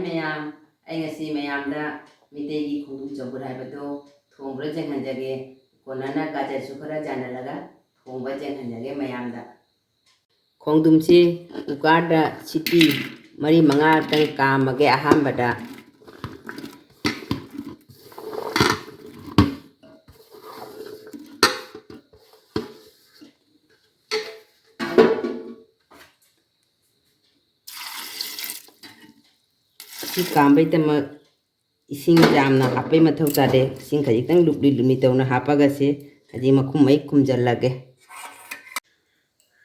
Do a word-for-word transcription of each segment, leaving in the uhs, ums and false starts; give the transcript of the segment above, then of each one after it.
ꯃꯌꯥꯝ, ꯑꯩ ꯉꯁꯤ ꯃꯌꯥꯝꯗ ꯃꯤꯇꯩꯒꯤ ꯈꯣꯡꯗ꯭ꯔꯨꯝ ꯆꯝꯐꯨꯠ ꯍꯥꯏꯕꯗꯣ ꯊꯣꯡꯕ꯭ꯔꯥ ꯌꯦꯡꯍꯟꯖꯒꯦ꯫ ꯀꯣꯟꯅꯅ ꯒꯥꯖꯔꯁꯨ ꯈꯔ ꯌꯥꯟꯍꯜꯂꯒ ꯊꯣꯡꯕ ꯌꯦꯡꯍꯟꯖꯒꯦ ꯃꯌꯥꯝꯗ꯫ ꯈꯣꯡꯗ꯭ꯔꯨꯝꯁꯤ ꯀꯨꯀꯔꯗ ꯁꯤꯇꯤ ꯃꯔꯤ ꯃꯉꯥꯇꯪ ꯀꯥꯝꯃꯒꯦ ꯑꯍꯥꯟꯕꯗ꯫ ꯑꯁꯤ ꯀꯥꯝꯕꯩꯗꯃꯛ ꯏꯁꯤꯡ ꯌꯥꯝꯅ ꯍꯥꯞꯄꯩ ꯃꯊꯧ ꯇꯥꯗꯦ꯫ ꯏꯁꯤꯡ ꯈꯖꯤꯛꯇꯪ ꯂꯨꯞꯂꯤ ꯂꯨꯞꯂꯤ ꯇꯧꯅ ꯍꯥꯞꯄꯒꯁꯦ ꯍꯧꯖꯤꯛ ꯃꯈꯨꯝ ꯃꯩ ꯈꯨꯝꯖꯤꯜꯂꯒꯦ꯫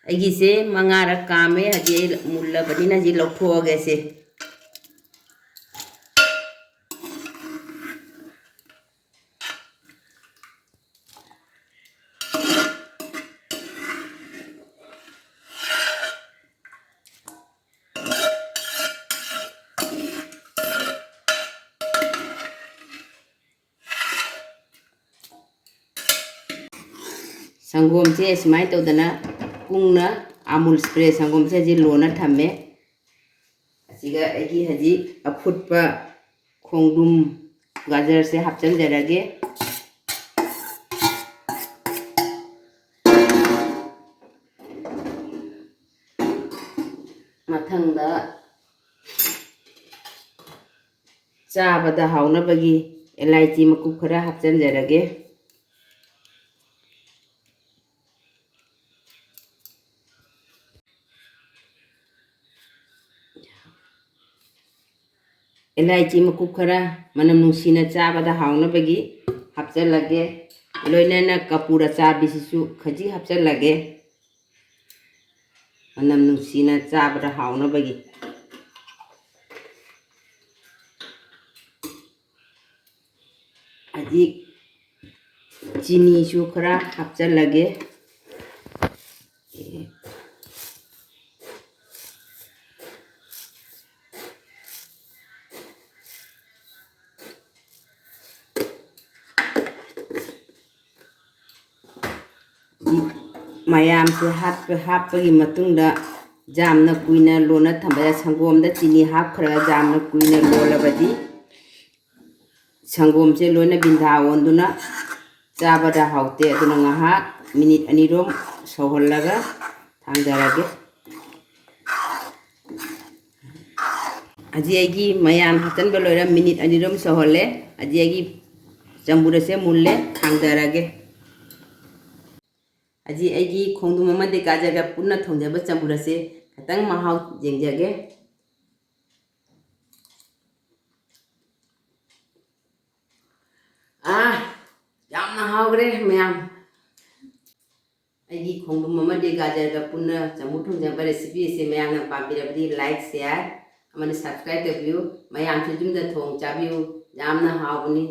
ꯑꯩꯒꯤꯁꯦ ꯃꯉꯥꯔꯛ ꯀꯥꯝꯃꯦ꯫ ꯍꯧꯖꯤꯛ ꯑꯩ ꯃꯨꯜꯂꯕꯅꯤꯅ ꯍꯧꯖꯤꯛ ꯂꯧꯊꯣꯛꯑꯒꯦ ꯁꯦ꯫ ꯁꯪꯒꯣꯝꯁꯦ ꯁꯨꯃꯥꯏꯅ ꯇꯧꯗꯅ ꯀꯨꯡꯅ ꯑꯃꯨꯜ ꯏꯁꯄ꯭ꯔꯦ ꯁꯪꯒꯣꯝꯁꯦ ꯍꯧꯖꯤꯛ ꯂꯣꯟꯅ ꯊꯝꯃꯦ꯫ ꯑꯁꯤꯒ ꯑꯩꯒꯤ ꯍꯧꯖꯤꯛ ꯑꯐꯨꯠꯄ ꯈꯣꯡꯗ꯭ꯔꯨꯝ ꯒꯥꯖꯔꯁꯦ ꯍꯥꯞꯆꯤꯟꯖꯔꯒꯦ꯫ ꯃꯊꯪꯗ ꯆꯥꯕꯗ ꯍꯥꯎꯅꯕꯒꯤ ꯑꯦꯂꯥꯏꯆꯤ ꯃꯀꯨꯞ ꯈꯔ ꯍꯥꯞꯆꯤꯟꯖꯔꯒꯦ꯫ ꯑꯦꯂꯥꯏꯆꯤ ꯃꯀꯨꯞ ꯈꯔ ꯃꯅꯝ ꯅꯨꯡꯁꯤꯅ ꯆꯥꯕꯗ ꯍꯥꯎꯅꯕꯒꯤ ꯍꯥꯞꯆꯤꯜꯂꯒꯦ꯫ ꯂꯣꯏꯅꯅ ꯀꯄꯨꯔ ꯑꯆꯥꯕꯤꯁꯤꯁꯨ ꯈꯖꯤꯛ ꯍꯥꯞꯆꯤꯜꯂꯒꯦ, ꯃꯅꯝ ꯅꯨꯡꯁꯤꯅ ꯆꯥꯕꯗ ꯍꯥꯎꯅꯕꯒꯤ꯫ ꯍꯧꯖꯤꯛ ꯆꯤꯅꯤꯁꯨ ꯈꯔ ꯍꯥꯞꯆꯤꯜꯂꯒꯦ꯫ ꯃꯌꯥꯝꯁꯦ ꯍꯥꯞꯄ-, ꯍꯥꯞꯄꯒꯤ ꯃꯇꯨꯡꯗ ꯌꯥꯝꯅ ꯀꯨꯏꯅ ꯂꯣꯟꯅ ꯊꯝꯕ ꯌꯥꯏ꯫ ꯁꯪꯒꯣꯝꯗ ꯆꯤꯅꯤ ꯍꯥꯞꯈ꯭ꯔꯒ ꯌꯥꯝꯅ ꯀꯨꯏꯅ ꯂꯣꯜꯂꯕꯗꯤ ꯁꯪꯒꯣꯝꯁꯦ ꯂꯣꯏꯅ ꯕꯤꯟꯙꯥ ꯑꯣꯟꯗꯨꯅ ꯆꯥꯕꯗ ꯍꯥꯎꯇꯦ꯫ ꯑꯗꯨꯅ ꯉꯥꯏꯍꯥꯛ ꯃꯤꯅꯤꯠ ꯑꯅꯤꯔꯣꯝ ꯁꯧꯍꯜꯂꯒ ꯊꯥꯡꯗꯔꯒꯦ꯫ ꯍꯧꯖꯤꯛ ꯑꯩꯒꯤ ꯃꯌꯥꯟ ꯍꯥꯞꯆꯤꯟꯕ ꯂꯣꯏꯔ ꯃꯤꯅꯤꯠ ꯑꯅꯤꯔꯣꯝ ꯁꯧꯍꯜꯂꯦ꯫ ꯍꯧꯖꯤꯛ ꯑꯩꯒꯤ ꯆꯝꯐꯨꯠ ꯑꯁꯦ ꯃꯨꯜꯂꯦ, ꯊꯥꯡꯗꯔꯒꯦ꯫ ꯍꯧꯖꯤꯛ ꯑꯩꯒꯤ ꯈꯣꯡꯗ꯭ꯔꯨꯝ ꯑꯃꯗꯤ ꯒꯥꯖꯔꯒ ꯄꯨꯟꯅ ꯊꯣꯡꯖꯕ ꯆꯝꯐꯨꯠ ꯑꯁꯦ ꯈꯤꯇꯪ ꯃꯍꯥꯎ ꯌꯦꯡꯖꯒꯦ꯫ ꯑꯥ, ꯌꯥꯝꯅ ꯍꯥꯎꯈ꯭ꯔꯦ ꯃꯌꯥꯝ꯫ ꯑꯩꯒꯤ ꯈꯣꯡꯗ꯭ꯔꯨꯝ ꯑꯃꯗꯤ ꯒꯥꯖꯔꯒ ꯄꯨꯟꯅ ꯆꯝꯐꯨꯠ ꯊꯣꯡꯖꯕ recipe ꯑꯁꯤ ꯃꯌꯥꯝꯅ ꯄꯥꯝꯕꯤꯔꯕꯗꯤ like, share ꯑꯃꯗꯤ subscribe ꯇꯧꯕꯤꯌꯨ꯫ ꯃꯌꯥꯝꯁꯨ ꯌꯨꯝꯗ ꯊꯣꯡ ꯆꯥꯕꯤꯌꯨ꯫ ꯌꯥꯝꯅ ꯍꯥꯎꯕꯅꯤ꯫